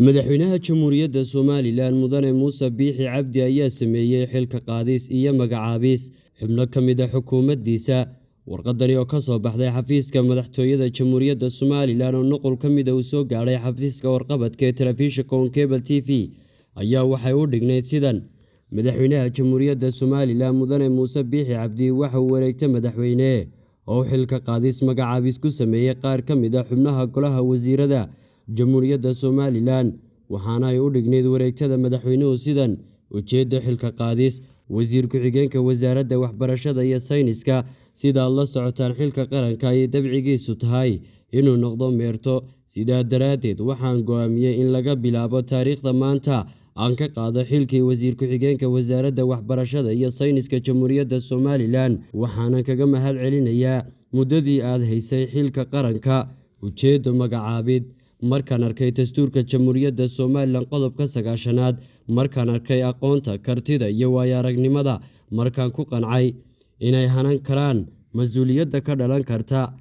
Madaxweynaha Jamhuuriyadda Somalilan Mudane Muuse Biixi Cabdi ayaa sameeyey xilka qaadis iyo magacaabis xubno ka mid ah xukuumaddiisa. Warqadani oo ka soo baxday xafiiska madaxtooyada Jamhuuriyadda Somalilan oo nuqul ka mid ah uu soo gaadhay xafiiska warqabadka ee telefishinka On Cable TV ayaa waxay u dhignayd sidan: Madaxweynaha Jamhuuriyadda Somalilan Mudane Muuse Biixi Cabdi waxa uu wareegtay madaxweyne oo xilka qaadis magacaabis ku sameeyey qaar ka mid ah xubnaha golaha wasiirada Jamhuuriyadda Somalilan, waxaana ay u dhignayd wareegtada madaxweynuhu sidan: Ujeedda xilka qaadis wasiir ku-xigeenka wasaaradda waxbarashada iyo sayniska. Sidaad la socotaan, xilka qaranka ayay dabcigiisu tahay inuu noqdo meerto. Sidaa daraaddeed, waxaan go'aamiyey in laga bilaabo taariikhda maanta aan ka qaado xilkii wasiir ku-xigeenka wasaaradda waxbarashada iyo sayniska Jamhuuriyadda Somalilan, waxaanan kaga mahad celinayaa muddadii aad haysay xilka qaranka. Ujeeddo magacaabid: markaan arkay dastuurka Jamhuuriyadda Somalilan qodobka 90aad, markaan arkay aqoonta, kartida iyo waayo-aragnimada, markaan ku qancay inay hanan karaan mas'uuliyadda ka dhalan karta,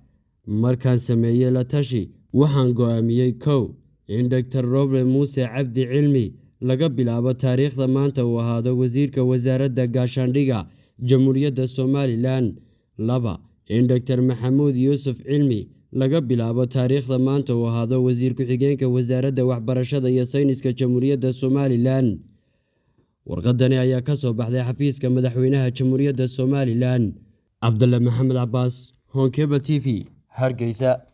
markaan sameeyey la tashi, waxaan go'aamiyey: 1, in Dr. Roble Muuse Cabdi Cilmi laga bilaabo taariikhda maanta uu ahaado wasiirka wasaaradda gaashaandhigga Jamhuuriyadda Somalilan. 2, in Dr. Maxamuud Yuusuf Cilmi laga bilaabo taariikhda maanta uu ahaado wasiir ku-xigeenka wasaaradda waxbarashada iyo sayniska Jamhuuriyadda Somalilan. Warqadani ayaa ka soo baxday xafiiska madaxweynaha Jamhuuriyadda Somalilan. Cabdalle Maxamed Cabaas, Horn Cable TV, Hargeysa.